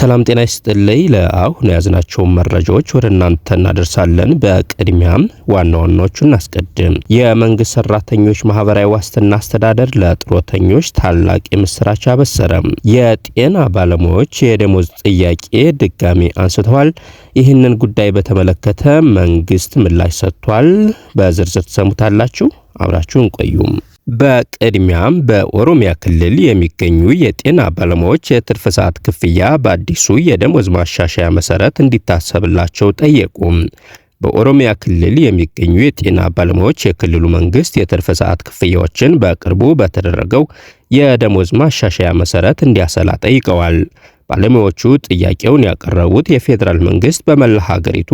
ሰላም ጤና ይስጥልኝ። ለአሁን የያዝናቸውን መረጃዎች ወደ እናንተ እናደርሳለን። በቅድሚያም ዋና ዋናዎቹን እናስቀድም። የመንግስት ሰራተኞች ማህበራዊ ዋስትና አስተዳደር ለጡረተኞች ታላቅ የምስራች አበሰረም። የጤና ባለሙያዎች የደሞዝ ጥያቄ ድጋሚ አንስተዋል። ይህንን ጉዳይ በተመለከተ መንግስት ምላሽ ሰጥቷል። በዝርዝር ትሰሙታላችሁ። አብራችሁን ቆዩም። በቅድሚያም በኦሮሚያ ክልል የሚገኙ የጤና ባለሙያዎች የትርፍ ሰዓት ክፍያ በአዲሱ የደሞዝ ማሻሻያ መሰረት እንዲታሰብላቸው ጠየቁ። በኦሮሚያ ክልል የሚገኙ የጤና ባለሙያዎች የክልሉ መንግስት የትርፍ ሰዓት ክፍያዎችን በቅርቡ በተደረገው የደሞዝ ማሻሻያ መሰረት እንዲያሰላ ጠይቀዋል። ባለሙያዎቹ ጥያቄውን ያቀረቡት የፌዴራል መንግስት በመላ ሀገሪቱ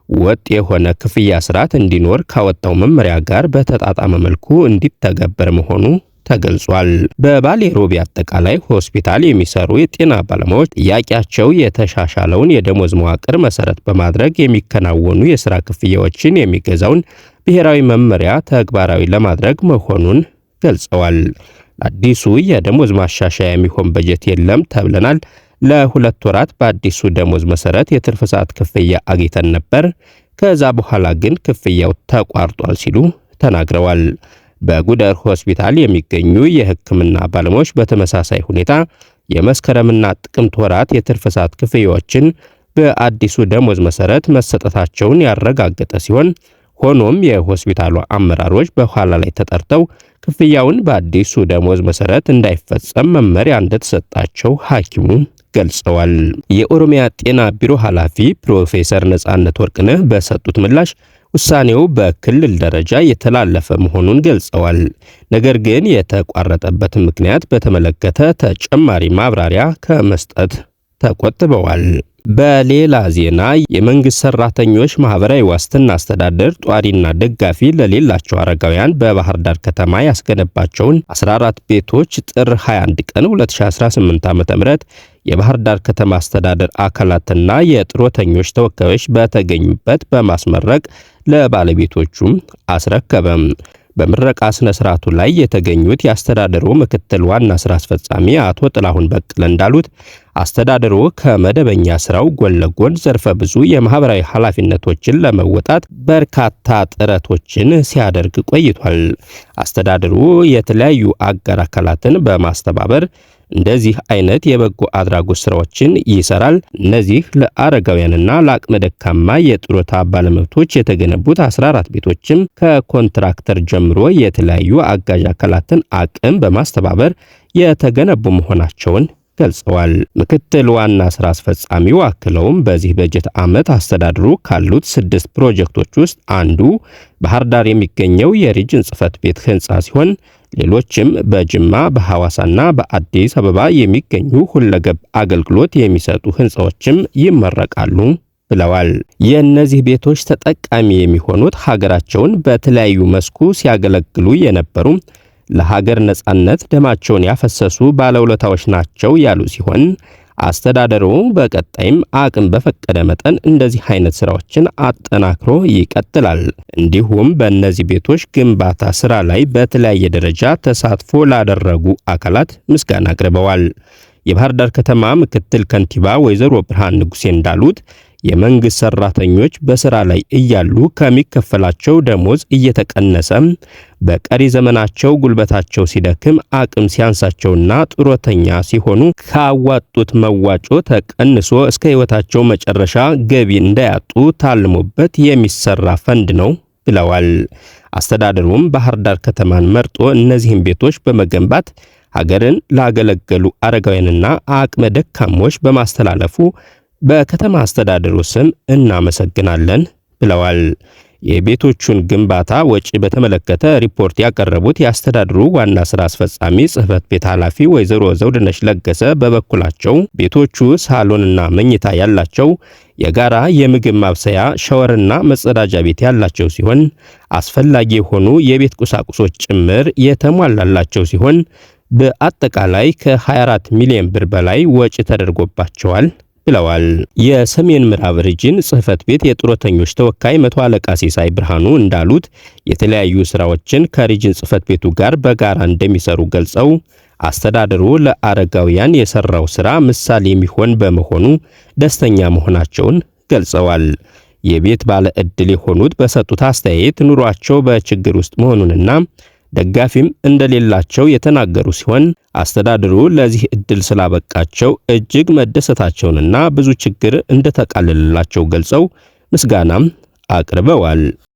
ወጥ የሆነ ክፍያ ስርዓት እንዲኖር ካወጣው መመሪያ ጋር በተጣጣመ መልኩ እንዲተገበር መሆኑ ተገልጿል። በባሌ ሮቢ አጠቃላይ ሆስፒታል የሚሰሩ የጤና ባለሙያዎች ጥያቄያቸው የተሻሻለውን የደሞዝ መዋቅር መሰረት በማድረግ የሚከናወኑ የስራ ክፍያዎችን የሚገዛውን ብሔራዊ መመሪያ ተግባራዊ ለማድረግ መሆኑን ገልጸዋል። ለአዲሱ የደሞዝ ማሻሻያ የሚሆን በጀት የለም ተብለናል። ለ2 ወራት በአዲሱ ደሞዝ መሰረት የትርፍ ሰዓት ክፍያ አግኝተን ነበር። ከዛ በኋላ ግን ክፍያው ተቋርጧል ሲሉ ተናግረዋል። በጉደር ሆስፒታል የሚገኙ የሕክምና ባለሙያዎች በተመሳሳይ ሁኔታ የመስከረምና ጥቅምት ወራት የትርፍ ሰዓት ክፍያዎችን በአዲሱ ደሞዝ መሰረት መሰጠታቸውን ያረጋገጠ ሲሆን፣ ሆኖም የሆስፒታሉ አመራሮች በኋላ ላይ ተጠርተው ክፍያውን በአዲሱ ደሞዝ መሰረት እንዳይፈጸም መመሪያ እንደተሰጣቸው ሐኪሙ ገልጸዋል። የኦሮሚያ ጤና ቢሮ ኃላፊ ፕሮፌሰር ነጻነት ወርቅነህ በሰጡት ምላሽ ውሳኔው በክልል ደረጃ የተላለፈ መሆኑን ገልጸዋል። ነገር ግን የተቋረጠበትን ምክንያት በተመለከተ ተጨማሪ ማብራሪያ ከመስጠት ተቆጥበዋል። በሌላ ዜና የመንግስት ሰራተኞች ማህበራዊ ዋስትና አስተዳደር ጧሪና ደጋፊ ለሌላቸው አረጋውያን በባህር ዳር ከተማ ያስገነባቸውን 14 ቤቶች ጥር 21 ቀን 2018 ዓ.ም የባህር ዳር ከተማ አስተዳደር አካላትና የጡረተኞች ተወካዮች በተገኙበት በማስመረቅ ለባለቤቶቹም አስረከበም። በምረቃ ስነ ስርዓቱ ላይ የተገኙት የአስተዳደሩ ምክትል ዋና ስራ አስፈጻሚ አቶ ጥላሁን በቀለ እንዳሉት፣ አስተዳደሩ ከመደበኛ ስራው ጎን ለጎን ዘርፈ ብዙ የማህበራዊ ኃላፊነቶችን ለመወጣት በርካታ ጥረቶችን ሲያደርግ ቆይቷል። አስተዳደሩ የተለያዩ አጋር አካላትን በማስተባበር እንደዚህ አይነት የበጎ አድራጎት ስራዎችን ይሰራል። እነዚህ ለአረጋውያንና ለአቅመ ደካማ የጡረታ ባለመብቶች የተገነቡት 14 ቤቶችም ከኮንትራክተር ጀምሮ የተለያዩ አጋዥ አካላትን አቅም በማስተባበር የተገነቡ መሆናቸውን ገልጸዋል። ምክትል ዋና ስራ አስፈጻሚው አክለውም በዚህ በጀት ዓመት አስተዳድሩ ካሉት ስድስት ፕሮጀክቶች ውስጥ አንዱ ባህር ዳር የሚገኘው የሪጅን ጽህፈት ቤት ህንፃ ሲሆን፣ ሌሎችም በጅማ፣ በሐዋሳና በአዲስ አበባ የሚገኙ ሁለገብ አገልግሎት የሚሰጡ ህንፃዎችም ይመረቃሉ ብለዋል። የእነዚህ ቤቶች ተጠቃሚ የሚሆኑት ሀገራቸውን በተለያዩ መስኩ ሲያገለግሉ የነበሩ፣ ለሀገር ነጻነት ደማቸውን ያፈሰሱ ባለውለታዎች ናቸው ያሉ ሲሆን፣ አስተዳደሩ በቀጣይም አቅም በፈቀደ መጠን እንደዚህ አይነት ስራዎችን አጠናክሮ ይቀጥላል። እንዲሁም በእነዚህ ቤቶች ግንባታ ስራ ላይ በተለያየ ደረጃ ተሳትፎ ላደረጉ አካላት ምስጋና አቅርበዋል። የባህር ዳር ከተማ ምክትል ከንቲባ ወይዘሮ ብርሃን ንጉሴ እንዳሉት፣ የመንግስት ሰራተኞች በስራ ላይ እያሉ ከሚከፈላቸው ደሞዝ እየተቀነሰ በቀሪ ዘመናቸው ጉልበታቸው ሲደክም፣ አቅም ሲያንሳቸውና ጡረተኛ ሲሆኑ ካዋጡት መዋጮ ተቀንሶ እስከ ሕይወታቸው መጨረሻ ገቢ እንዳያጡ ታልሞበት የሚሰራ ፈንድ ነው ብለዋል። አስተዳደሩም ባህር ዳር ከተማን መርጦ እነዚህን ቤቶች በመገንባት ሀገርን ላገለገሉ አረጋውያንና አቅመ ደካሞች በማስተላለፉ በከተማ አስተዳደሩ ስም እናመሰግናለን ብለዋል። የቤቶቹን ግንባታ ወጪ በተመለከተ ሪፖርት ያቀረቡት የአስተዳደሩ ዋና ስራ አስፈጻሚ ጽህፈት ቤት ኃላፊ ወይዘሮ ዘውድነሽ ለገሰ በበኩላቸው፣ ቤቶቹ ሳሎንና መኝታ ያላቸው፣ የጋራ የምግብ ማብሰያ፣ ሻወርና መጸዳጃ ቤት ያላቸው ሲሆን፣ አስፈላጊ የሆኑ የቤት ቁሳቁሶች ጭምር የተሟላላቸው ሲሆን፣ በአጠቃላይ ከ24 ሚሊዮን ብር በላይ ወጪ ተደርጎባቸዋል ብለዋል። የሰሜን ምዕራብ ሪጅን ጽህፈት ቤት የጡረተኞች ተወካይ መቶ አለቃ ሲሳይ ብርሃኑ እንዳሉት፣ የተለያዩ ስራዎችን ከሪጅን ጽህፈት ቤቱ ጋር በጋራ እንደሚሰሩ ገልጸው፣ አስተዳደሩ ለአረጋውያን የሰራው ስራ ምሳሌ የሚሆን በመሆኑ ደስተኛ መሆናቸውን ገልጸዋል። የቤት ባለ ዕድል የሆኑት በሰጡት አስተያየት ኑሯቸው በችግር ውስጥ መሆኑንና ደጋፊም እንደሌላቸው የተናገሩ ሲሆን አስተዳደሩ ለዚህ ዕድል ስላበቃቸው እጅግ መደሰታቸውንና ብዙ ችግር እንደተቃለለላቸው ገልጸው ምስጋናም አቅርበዋል።